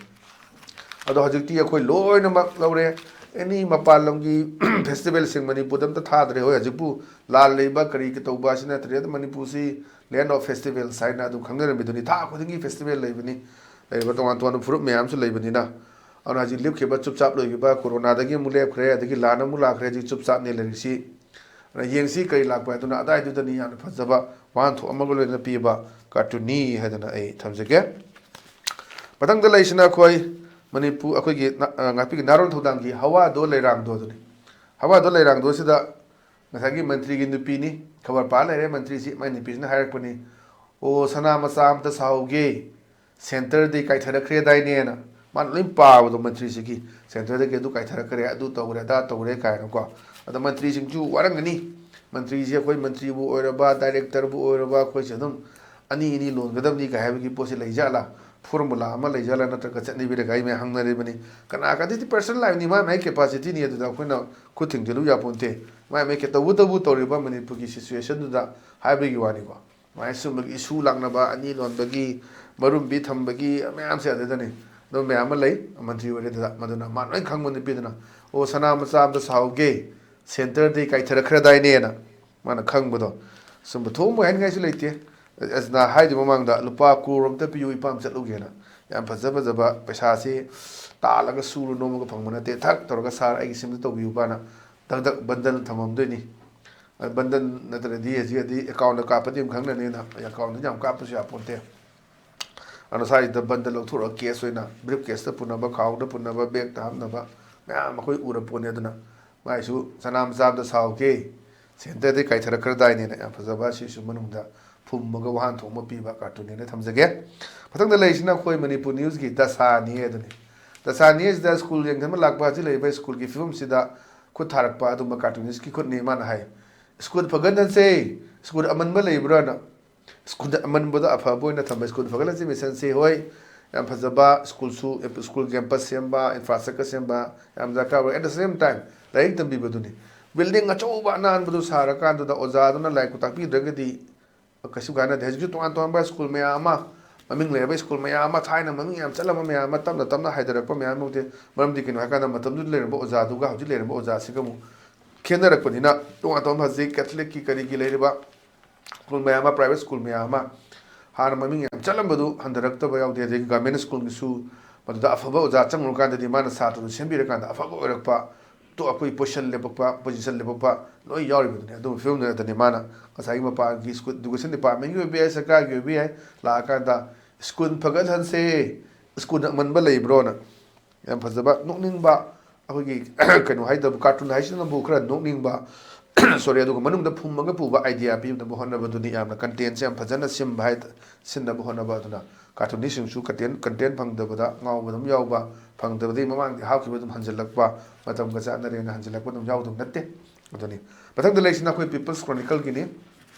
ꯑꯗꯣ ꯍꯧꯖꯤꯛꯇꯤ ꯑꯩꯈꯣꯏ ꯂꯣꯏꯅꯃꯛ ꯂꯧꯔꯦ꯫ ꯑꯦꯅꯤ ꯃꯄꯥꯟ ꯂꯝꯒꯤ ꯐꯦꯁꯇꯤꯚꯦꯜꯁꯤꯡ ꯃꯅꯤꯄꯨꯔꯗ ꯑꯝꯇ ꯊꯥꯗ꯭ꯔꯦ꯫ ꯍꯣꯏ, ꯍꯧꯖꯤꯛꯄꯨ ꯂꯥꯟ ꯂꯩꯕ ꯀꯔꯤ ꯇꯧꯕ ꯑꯁꯤ ꯅꯠꯇ꯭ꯔꯦ꯫ ꯑꯗꯨ ꯃꯅꯤꯄꯨꯔꯁꯤ land of festivals ꯍꯥꯏꯅ ꯑꯗꯨꯝ ꯈꯪꯅꯔꯝꯃꯤꯗꯨꯅꯤ꯫ ꯊꯥ ꯈꯨꯗꯤꯡꯒꯤ ꯐꯦꯁꯇꯤꯚꯦꯜ ꯂꯩꯕꯅꯤ, ꯂꯩꯔꯤꯕ ꯇꯣꯉꯥꯟ ꯇꯣꯉꯥꯟꯕ ꯐꯨꯔꯨꯞ ꯃꯌꯥꯝꯁꯨ ꯂꯩꯕꯅꯤꯅ꯫ ꯑꯗꯨꯅ ꯍꯧꯖꯤꯛ ꯂꯦꯞꯈꯤꯕ, ꯆꯨꯞ ꯆꯥꯞ ꯂꯣꯏꯈꯤꯕ ꯀꯣꯔꯣꯅꯥꯗꯒꯤ ꯑꯃꯨꯛ ꯂꯦꯞꯈ꯭ꯔꯦ, ꯑꯗꯒꯤ ꯂꯥꯟ ꯑꯃꯨꯛ ꯂꯥꯛꯈ꯭ꯔꯦ, ꯍꯧꯖꯤꯛ ꯆꯨꯞ ꯆꯥꯞꯅꯦ ꯂꯩꯔꯤꯁꯤ꯫ ꯑꯗꯨꯅ ꯌꯦꯡꯁꯤ ꯀꯔꯤ ꯂꯥꯛꯄ ꯍꯥꯏꯗꯨꯅ ꯑꯗꯥꯏꯗꯨꯗꯅꯤ ꯌꯥꯝꯅ ꯐꯖꯕ ꯋꯥꯍꯟꯊꯣꯛ ꯑꯃꯒ ꯂꯣꯏꯅꯅ ꯄꯤꯕ ꯀꯥꯔꯇꯨꯟꯅꯤ ꯍꯥꯏꯗꯅ ꯑꯩ ꯊꯝꯖꯒꯦ꯫ ꯃꯊꯪꯗ ꯂꯩꯁꯤꯅ ꯑꯩꯈꯣꯏ ꯃꯅꯤꯄꯨꯔ ꯑꯩꯈꯣꯏꯒꯤ ꯅ-, ꯑ, ꯉꯥꯛꯄꯤꯒꯤ ꯅꯥꯔꯣꯟ ꯊꯧꯗꯥꯡꯒꯤ ꯍꯋꯥꯗꯣ ꯂꯩꯔꯥꯡꯗꯣ ꯑꯗꯨꯅꯤ꯫ ꯍꯋꯥꯗꯣ ꯂꯩꯔꯥꯡꯗꯣ ꯁꯤꯗ ꯉꯁꯥꯏꯒꯤ ꯃꯟꯇ꯭ꯔꯤꯒꯤ ꯅꯨꯄꯤꯅꯤ, ꯈꯕꯔ ꯄꯥ ꯂꯩꯔꯦ ꯃꯟꯇ꯭ꯔꯤꯁꯤ, ꯃꯥꯏ ꯅꯨꯄꯤꯁꯤꯅ ꯍꯥꯏꯔꯛꯄꯅꯤ, "ꯑꯣ, ꯁꯅꯥ ꯃꯆꯥ ꯑꯝꯇ ꯁꯥꯍꯧꯒꯦ, ꯁꯦꯟꯇꯔꯗꯤ ꯀꯥꯏꯊꯔꯛꯈ꯭ꯔꯦꯗꯥꯏꯅꯦꯅ"꯫ ꯃꯥꯅ ꯂꯣꯏ ꯄꯥꯕꯗꯣ ꯃꯟꯇ꯭ꯔꯤꯁꯤꯒꯤ, "ꯁꯦꯟꯇꯔꯗꯒꯤ ꯑꯗꯨ ꯀꯥꯏꯊꯔꯛꯈ꯭ꯔꯦ, ꯑꯗꯨ ꯇꯧꯔꯦ, ꯑꯗꯥ ꯇꯧꯔꯦ" ꯀꯥꯏꯅꯀꯣ꯫ ꯑꯗ ꯃꯟꯇ꯭ꯔꯤꯁꯤꯡꯁꯨ ꯋꯥꯔꯝꯒꯅꯤ꯫ ꯃꯟꯇ꯭ꯔꯤꯁꯦ ꯑꯩꯈꯣꯏ ꯃꯟꯇ꯭ꯔꯤꯕꯨ ꯑꯣꯏꯔꯕ, ꯗꯥꯏꯔꯦꯛꯇꯔꯕꯨ ꯑꯣꯏꯔꯕ, ꯑꯩꯈꯣꯏꯁꯦ ꯑꯗꯨꯝ ꯑꯅꯤ ꯑꯅꯤ ꯂꯣꯟꯒꯗꯕꯅꯤ ꯀꯥꯏ ꯍꯥꯏꯕꯒꯤ ꯄꯣꯠꯁꯦ ꯂꯩꯖꯥꯠꯂꯥ? ꯐꯣꯔꯃꯨꯂꯥ ꯑꯃ ꯂꯩꯖꯥꯠꯂꯥ? ꯅꯠꯇ꯭ꯔꯒ ꯆꯠꯅꯕꯤ ꯂꯩꯀꯥꯏ ꯃꯌꯥꯝ ꯍꯪꯅꯔꯤꯕꯅꯤ꯫ ꯀꯅꯥ ꯀꯅꯥꯗꯤ personal ꯂꯥꯏꯐꯅꯤ, ꯃꯥꯏ ꯃꯥꯏ capacityꯅꯤ, ꯑꯗꯨꯗ ꯑꯩꯈꯣꯏꯅ ꯈꯨꯠ ꯊꯤꯡꯖꯤꯜꯂꯨ ꯌꯥꯄꯣꯟꯇꯦ꯫ ꯃꯥꯏ ꯃꯥꯏ ꯀꯦ-, ꯇꯧꯕꯇꯕꯨ ꯇꯧꯔꯤꯕ ꯃꯅꯤꯄꯨꯔꯒꯤ situationꯗꯨꯗ ꯍꯥꯏꯕꯒꯤ ꯋꯥꯅꯤꯀꯣ꯫ ꯃꯥꯏ ꯁꯨꯝꯕꯒꯤ issue ꯂꯥꯛꯅꯕ, ꯑꯅꯤ ꯂꯣꯟꯕꯒꯤ, ꯃꯔꯨꯝꯕꯤ ꯊꯝꯕꯒꯤ ꯃꯌꯥꯝꯁꯦ ꯑꯗꯨꯗꯅꯤ꯫ ꯑꯗꯨ ꯃꯌꯥꯝ ꯑꯃ ꯂꯩ, ꯃꯟꯇ꯭ꯔꯤ ꯑꯣꯏꯔꯦ ꯑꯗꯨꯗ, ꯃꯗꯨꯅ ꯃꯥ ꯂꯣꯏ ꯈꯪꯕ ꯅꯨꯄꯤꯗꯨꯅ, "ꯑꯣ, ꯁꯅꯥ ꯃꯆꯥ ꯑꯝꯇ ꯁꯥꯍꯧꯒꯦ, ꯁꯦꯟꯇꯔꯗꯩ ꯀꯥꯏꯊꯔꯛꯈ꯭ꯔꯗꯥꯏꯅꯦꯅ"꯫ ꯃꯥꯅ ꯈꯪꯕꯗꯣ꯫ ꯁꯨꯝꯕ ꯊꯣꯡꯕ ꯍꯥꯏꯅꯤꯡꯉꯥꯏꯁꯨ ꯂꯩꯇꯦ꯫ ꯑꯁ, ꯅ ꯍꯥꯏꯗ꯭ꯔꯤ ꯃꯃꯥꯡꯗ, "ꯂꯨꯄꯥ ꯀ꯭ꯔꯣꯔ ꯑꯝꯇ ꯄꯤꯌꯨ, ꯏꯄꯥꯝ ꯆꯠꯂꯨꯒꯦꯅ"꯫ ꯌꯥꯝ ꯐꯖ ꯐꯖꯕ ꯄꯩꯁꯥꯁꯤ ꯇꯥꯜꯂꯒ ꯁꯨꯔ ꯅꯣꯝꯃꯒ ꯐꯪꯕ ꯅꯠꯇꯦ꯫ ꯊꯛ ꯇꯧꯔꯒ, "ꯁꯥꯔ, ꯑꯩꯒꯤ ꯁꯤꯝꯗ ꯇꯧꯕꯤꯌꯨꯕꯅ" ꯗꯛ ꯗꯛ ꯕꯟꯗꯜ ꯊꯝꯃꯝꯗꯣꯏꯅꯤ꯫ ꯑ, ꯕꯟꯗꯜ ꯅꯠꯇ꯭ꯔꯗꯤ ꯍꯧꯖꯤꯛ ꯑꯗꯤ accountꯗ ꯀꯥꯞꯄꯗꯤ ꯑꯗꯨꯝ ꯈꯪꯅꯅꯤꯅ, accountꯗ ꯌꯥꯝ ꯀꯥꯞꯄꯁꯨ ꯌꯥꯄꯣꯟꯇꯦ꯫ ꯑꯗꯨꯅ ꯁ꯭ꯋꯥꯏꯁꯤꯗ ꯕꯟꯗꯜ ꯂꯧꯊꯣꯔꯒ cash ꯑꯣꯏꯅ briefcaseꯇ ꯄꯨꯅꯕ, ꯈꯥꯎꯗ ꯄꯨꯅꯕ, bagꯇ ꯍꯥꯞꯅꯕ ꯃꯌꯥꯝ ꯑꯩꯈꯣꯏ ꯎꯔ ꯄꯣꯠꯅꯤ꯫ ꯑꯗꯨꯅ ꯃꯥꯏꯁꯨ "ꯁꯅꯥ ꯃꯆꯥ ꯑꯝꯇ ꯁꯥꯍꯧꯒꯦ, ꯁꯦꯟꯇꯔꯗꯩ ꯀꯥꯏꯊꯔꯛꯈ꯭ꯔꯗꯥꯏꯅꯦꯅ" ꯌꯥꯝ ꯐꯖꯕ, ꯁꯤꯁꯨ ꯃꯅꯨꯡꯗ ꯐꯨꯝꯃꯒ ꯋꯥꯍꯟꯊꯣꯛ ꯑꯃ ꯄꯤꯕ cartoonꯅꯦꯅ ꯊꯝꯖꯒꯦ꯫ ꯃꯊꯪꯗ ꯂꯩꯔꯤꯁꯤꯅ ꯑꯩꯈꯣꯏ ꯃꯅꯤꯄꯨꯔ newsꯀꯤ ꯗꯁꯥꯅꯤ ꯑꯗꯨꯅꯤ꯫ ꯗꯁꯥꯅꯤ ꯑꯁꯤꯗ ꯁ꯭ꯀꯨꯜ ꯌꯦꯡꯁꯤꯟꯕ ꯂꯥꯛꯄ ꯍꯧꯖꯤꯛ ꯂꯩꯔꯤꯕ ꯁ꯭ꯀꯨꯜꯒꯤ ꯐꯤꯕꯝꯁꯤꯗ ꯈꯨꯠ ꯊꯥꯔꯛꯄ ꯑꯗꯨꯝꯕ cartoonistꯀꯤ ꯈꯨꯠꯅꯤ꯫ ꯃꯥꯅ ꯍꯥꯏ, "ꯁ꯭ꯀꯨꯜ ꯐꯒꯠꯍꯟꯁꯦ, ꯁ꯭ꯀꯨꯜ ꯑꯃꯟꯕ ꯂꯩꯕ꯭ꯔꯥꯅ"꯫ ꯁ꯭ꯀꯨꯜꯗ ꯑꯃꯟꯕꯗꯣ ꯑꯐꯕ ꯑꯣꯏꯅ ꯊꯝꯕ, ꯁ꯭ꯀꯨꯜ ꯐꯒꯠꯍꯟꯁꯤ ꯃꯤꯁꯟꯁꯤ꯫ ꯍꯣꯏ, ꯌꯥꯝ ꯐꯖꯕ ꯁ꯭ꯀꯨꯜꯁꯨ, ꯁ꯭ꯀꯨꯜ campus ꯁꯦꯝꯕ, infrastructure ꯁꯦꯝꯕ ꯌꯥꯝ ꯗꯔꯀꯥꯔ ꯑꯣꯏ꯫ At the same time, ꯂꯥꯏꯔꯤꯛ ꯇꯝꯕꯤꯕꯗꯨꯅꯤ꯫ Building ꯑꯆꯧꯕ ꯑꯅꯥꯟꯕꯗꯨ ꯁꯥꯔꯀꯥꯟꯗꯨꯗ ꯑꯣꯖꯥꯗꯨꯅ ꯂꯥꯏꯔꯤꯛꯄꯨ ꯇꯥꯛꯄꯤꯗ꯭ꯔꯒꯗꯤ ꯀꯩꯁꯨ ꯀꯥꯟꯅꯗꯦ꯫ ꯍꯧꯖꯤꯛꯁꯨ ꯇꯣꯉꯥꯟ ꯇꯣꯉꯥꯟꯕ ꯁ꯭ꯀꯨꯜ ꯃꯌꯥꯝ ꯑꯃ, ꯃꯃꯤꯡ ꯂꯩꯔꯕ ꯁ꯭ꯀꯨꯜ ꯃꯌꯥꯝ ꯑꯃ, ꯊꯥꯏꯅ ꯃꯃꯤꯡ ꯌꯥꯝ ꯆꯠꯂꯝꯕ ꯃꯌꯥꯝ ꯑꯃ ꯇꯞꯅ ꯇꯞꯅ ꯍꯥꯏꯊꯔꯛꯄ ꯃꯌꯥꯝ ꯑꯃ ꯎꯗꯦ꯫ ꯃꯔꯝꯗꯤ ꯀꯩꯅꯣ ꯍꯥꯏꯀꯥꯟꯗ ꯃꯇꯝꯗꯨꯗ ꯂꯩꯔꯝꯕ ꯑꯣꯖꯥꯗꯨꯒ ꯍꯧꯖꯤꯛ ꯂꯩꯔꯝꯕ ꯑꯣꯖꯥꯁꯤꯒ ꯑꯃꯨꯛ ꯈꯦꯠꯅꯔꯛꯄꯅꯤꯅ, ꯇꯣꯉꯥꯟ ꯇꯣꯉꯥꯟꯕ ꯍꯧꯖꯤꯛ Catholicꯀꯤ ꯀꯔꯤꯒꯤ ꯂꯩꯔꯤꯕ ꯁ꯭ꯀꯨꯜ ꯃꯌꯥꯝ ꯑꯃ, private ꯁ꯭ꯀꯨꯜ ꯃꯌꯥꯝ ꯑꯃ, ꯍꯥꯟꯅ ꯃꯃꯤꯡ ꯌꯥꯝ ꯆꯠꯂꯝꯕꯗꯨ ꯍꯟꯊꯔꯛꯇꯕ ꯌꯥꯎꯗꯦ꯫ ꯑꯗꯒꯤ government ꯁ꯭ꯀꯨꯜꯒꯤꯁꯨ ꯃꯗꯨꯗ ꯑꯐꯕ ꯑꯣꯖꯥ ꯆꯪꯉꯨꯔꯀꯥꯟꯗꯗꯤ ꯃꯥꯅ ꯁꯥꯇ꯭ꯔꯗꯨ ꯁꯦꯝꯕꯤꯔꯀꯥꯟꯗ ꯑꯐꯕ ꯑꯣꯏꯔꯛꯄ, ꯇꯣ ꯑꯩꯈꯣꯏ position ꯂꯦꯞꯄꯛꯄ, position ꯂꯦꯞꯄꯛꯄ ꯂꯣꯏ ꯌꯥꯎꯔꯤꯕꯗꯨꯅꯤ꯫ ꯑꯗꯨꯒꯨꯝꯕ ꯐꯤꯕꯝꯗꯨ ꯅꯠꯇꯅꯤ ꯃꯥꯅ ꯉꯁꯥꯏꯒꯤ ꯃꯄꯥꯒꯤ ꯁ꯭ꯀꯨꯜ, education departmentꯀꯤ ꯑꯣꯏꯕ ꯌꯥꯏ, ꯁꯔꯀꯥꯔꯒꯤ ꯑꯣꯏꯕ ꯌꯥꯏ, ꯂꯥꯛꯑꯀꯥꯟꯗ "ꯁ꯭ꯀꯨꯜ ꯐꯒꯠꯍꯟꯁꯦ, ꯁ꯭ꯀꯨꯜ ꯑꯃꯟꯕ ꯂꯩꯕ꯭ꯔꯣꯅ"꯫ ꯌꯥꯝ ꯐꯖꯕ, ꯅꯣꯛꯅꯤꯡꯕ, ꯑꯩꯈꯣꯏꯒꯤ ꯀꯩꯅꯣ ꯍꯥꯏꯗꯕ, ꯀꯥꯔꯇꯨꯟ ꯍꯥꯏꯁꯤꯅꯕꯨ ꯈꯔ ꯅꯣꯛꯅꯤꯡꯕ, ꯁꯣꯔꯤ, ꯑꯗꯨꯒ ꯃꯅꯨꯡꯗ ꯐꯨꯝꯃꯒ ꯄꯨꯕ ꯑꯥꯏꯗꯤꯌꯥ ꯄꯤꯅꯕ ꯍꯣꯠꯅꯕꯗꯨꯅꯤ꯫ ꯌꯥꯝꯅ ꯀꯟꯇꯦꯟꯁꯦ ꯌꯥꯝ ꯐꯖꯅ ꯁꯤꯟꯕ ꯍꯥꯏ, ꯁꯤꯟꯅꯕ ꯍꯣꯠꯅꯕ꯫ ꯑꯗꯨꯅ ꯀꯥꯔꯇꯨꯟꯅꯤꯁꯁꯤꯡꯁꯨ ꯀꯟꯇꯦꯟ ꯀꯟꯇꯦꯟ ꯐꯪꯗꯕꯗ ꯉꯥꯎꯕ ꯑꯗꯨꯝ ꯌꯥꯎꯕ, ꯐꯪꯗꯕꯗꯒꯤ ꯃꯃꯥꯡꯗꯤ ꯍꯥꯞꯈꯤꯕ ꯑꯗꯨꯝ ꯍꯟꯖꯤꯜꯂꯛꯄ, ꯃꯇꯝꯒ ꯆꯥꯟꯅꯔꯦꯅ ꯍꯟꯖꯤꯜꯂꯛꯄ ꯑꯗꯨꯝ ꯌꯥꯎꯗꯕ ꯅꯠꯇꯦ꯫ ꯑꯗꯨꯅꯤ꯫ ꯃꯊꯪꯗ ꯂꯩꯁꯤꯅ ꯑꯩꯈꯣꯏ People's Chronicleꯒꯤꯅꯤ,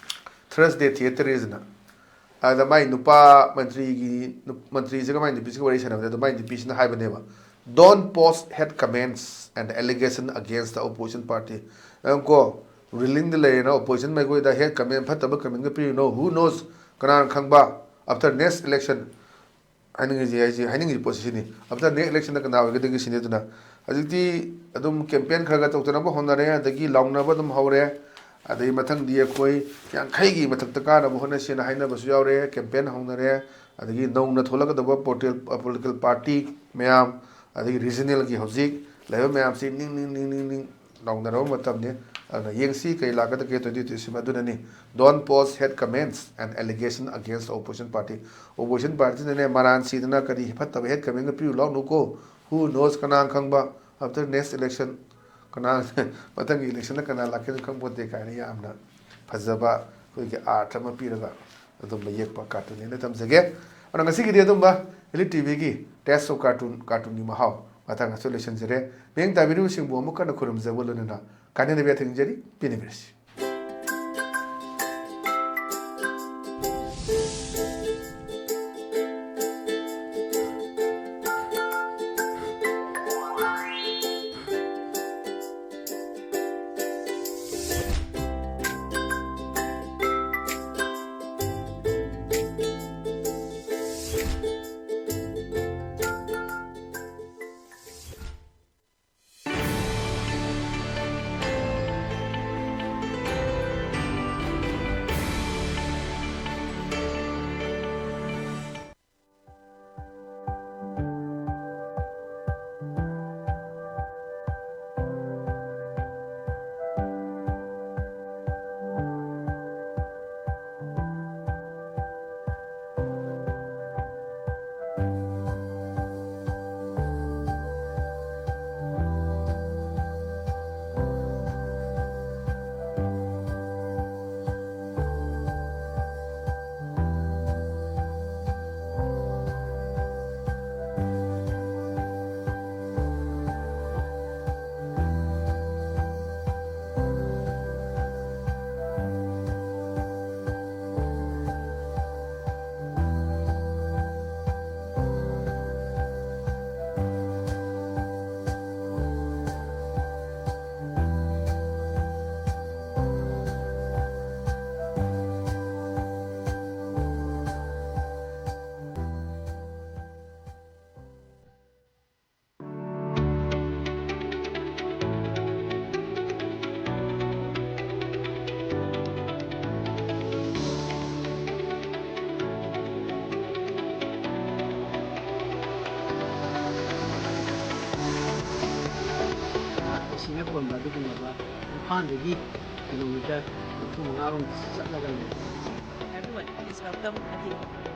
Thursday Theatre ꯍꯥꯏꯅ꯫ ꯑꯗ ꯃꯥꯏ ꯅꯨꯄꯥ ꯃꯟꯇ꯭ꯔꯤꯒꯤ ꯅꯨ-, ꯃꯟꯇ꯭ꯔꯤꯁꯤꯒ ꯃꯥꯏ ꯅꯨꯄꯤꯁꯤꯒ ꯋꯥꯔꯤ ꯁꯥꯟꯅꯕꯗ, ꯑꯗꯨ ꯃꯥꯏ ꯅꯨꯄꯤꯁꯤꯅ ꯍꯥꯏꯕꯅꯦꯕ, "Don't post hate comments and allegation against the opposition party." ꯅꯪ ꯀꯣ, ꯔꯨꯂꯤꯡꯗ ꯂꯩꯔꯦꯅ ꯑꯣꯄꯣꯖꯤꯁꯟ ꯃꯥꯏꯀꯩꯗ ꯍꯦꯠ ꯀꯃꯦꯟ, ꯐꯠꯇꯕ ꯀꯃꯦꯟꯒ ꯄꯤꯔꯨꯅꯣ꯫ Who knows? ꯀꯅꯥꯅ ꯈꯪꯕ? After next election, ꯍꯥꯏꯅꯤꯡꯉꯤꯁꯦ, ꯑꯩꯁꯦ ꯍꯥꯏꯅꯤꯡꯉꯤꯁꯦ ꯄꯣꯠꯁꯤ ꯁꯤꯅꯤ, after next election ꯀꯅꯥ ꯑꯣꯏꯒꯗꯒꯦ ꯁꯤꯅꯤ꯫ ꯑꯗꯨꯅ ꯍꯧꯖꯤꯛꯇꯤ ꯑꯗꯨꯝ ꯀꯦꯝꯄꯦꯟ ꯈꯔ ꯈꯔ ꯇꯧꯗꯅꯕ ꯍꯣꯠꯅꯔꯦ, ꯑꯗꯒꯤ ꯂꯥꯎꯅꯕ ꯑꯗꯨꯝ ꯍꯧꯔꯦ꯫ ꯑꯗꯩ ꯃꯊꯪꯗꯤ ꯑꯩꯈꯣꯏ ꯌꯥꯡꯈꯩꯒꯤ ꯃꯊꯛꯇ ꯀꯥꯅꯕ ꯍꯣꯠꯅꯁꯦꯅ ꯍꯥꯏꯅꯕꯁꯨ ꯌꯥꯎꯔꯦ, ꯀꯦꯝꯄꯦꯟ ꯍꯧꯅꯔꯦ꯫ ꯑꯗꯒꯤ ꯅꯧꯅ ꯊꯣꯛꯂꯛꯀꯗꯕ ꯄꯣꯂꯤꯇꯤꯀꯦꯜ ꯄꯥꯔꯇꯤ ꯃꯌꯥꯝ, ꯑꯗꯒꯤ ꯔꯤꯖꯅꯦꯜꯒꯤ ꯍꯧꯖꯤꯛ ꯂꯩꯕ ꯃꯌꯥꯝꯁꯤ ꯅꯤꯡ ꯅꯤꯡ ꯅꯤꯡ ꯅꯤꯡ ꯅꯤꯡ ꯂꯥꯎꯅꯔꯕ ꯃꯇꯝꯅꯤ꯫ ꯑꯗꯨꯅ ꯌꯦꯡꯁꯤ ꯀꯔꯤ ꯂꯥꯛꯀꯗꯒꯦ twenty twenty-seven꯫ ꯑꯗꯨꯅꯅꯤ, "Don't post hate comments and allegation against the opposition party." Opposition ꯄꯥꯔꯇꯤꯅꯅꯦ ꯃꯔꯥꯟ ꯁꯤꯗꯅ ꯀꯔꯤ ꯐꯠꯇꯕ ꯍꯦꯠ ꯀꯃꯦꯟꯒ ꯄꯤꯔꯨ ꯂꯥꯎꯅꯨꯀꯣ꯫ Who knows? ꯀꯅꯥ ꯈꯪꯕ? After next election, ꯀꯅꯥ, ꯃꯊꯪꯒꯤ ꯏꯂꯦꯛꯁꯟꯗ ꯀꯅꯥ ꯂꯥꯛꯀꯦꯅ ꯈꯪꯄꯣꯠꯇꯦ ꯀꯥꯏꯅ ꯌꯥꯝꯅ ꯐꯖꯕ ꯑꯩꯈꯣꯏꯒꯤ ꯑꯥꯔꯠ ꯑꯃ ꯄꯤꯔꯒ ꯑꯗꯨꯝꯕ ꯌꯦꯛꯄ ꯀꯥꯔꯇꯨꯟꯅꯦꯅ ꯊꯝꯖꯒꯦ꯫ ꯑꯗꯣ ꯉꯁꯤꯒꯤꯗꯤ ꯑꯗꯨꯝꯕ ꯏꯂꯤꯠ ꯇꯤꯚꯤꯒꯤ Taste of Cartoon, ꯀꯥꯔꯇꯨꯟꯒꯤ ꯃꯍꯥꯎ ꯃꯇꯥꯡ ꯑꯁꯤꯗ ꯂꯣꯏꯁꯤꯟꯖꯔꯦ꯫ ꯃꯤꯠꯌꯦꯡ ꯇꯥꯕꯤꯔꯤꯕꯁꯤꯡꯕꯨ ꯑꯃꯨꯛ ꯍꯟꯅ ꯈꯨꯔꯨꯝꯖꯕ ꯂꯣꯏꯅꯅ ꯀꯥꯏꯅꯅꯕ ꯌꯥꯊꯪ ꯅꯤꯖꯔꯤ꯫ ꯄꯤꯅꯕꯤꯔꯁꯤ꯫ ꯑꯗꯨꯒꯨꯝꯂꯕ ꯏꯝꯐꯥꯜꯗꯒꯤ ꯀꯤꯂꯣꯃꯤꯇꯔ ꯅꯤꯐꯨ ꯃꯉꯥꯔꯣꯝ ꯆꯠꯂꯒ ꯂꯩ꯫ Everyone is welcome again.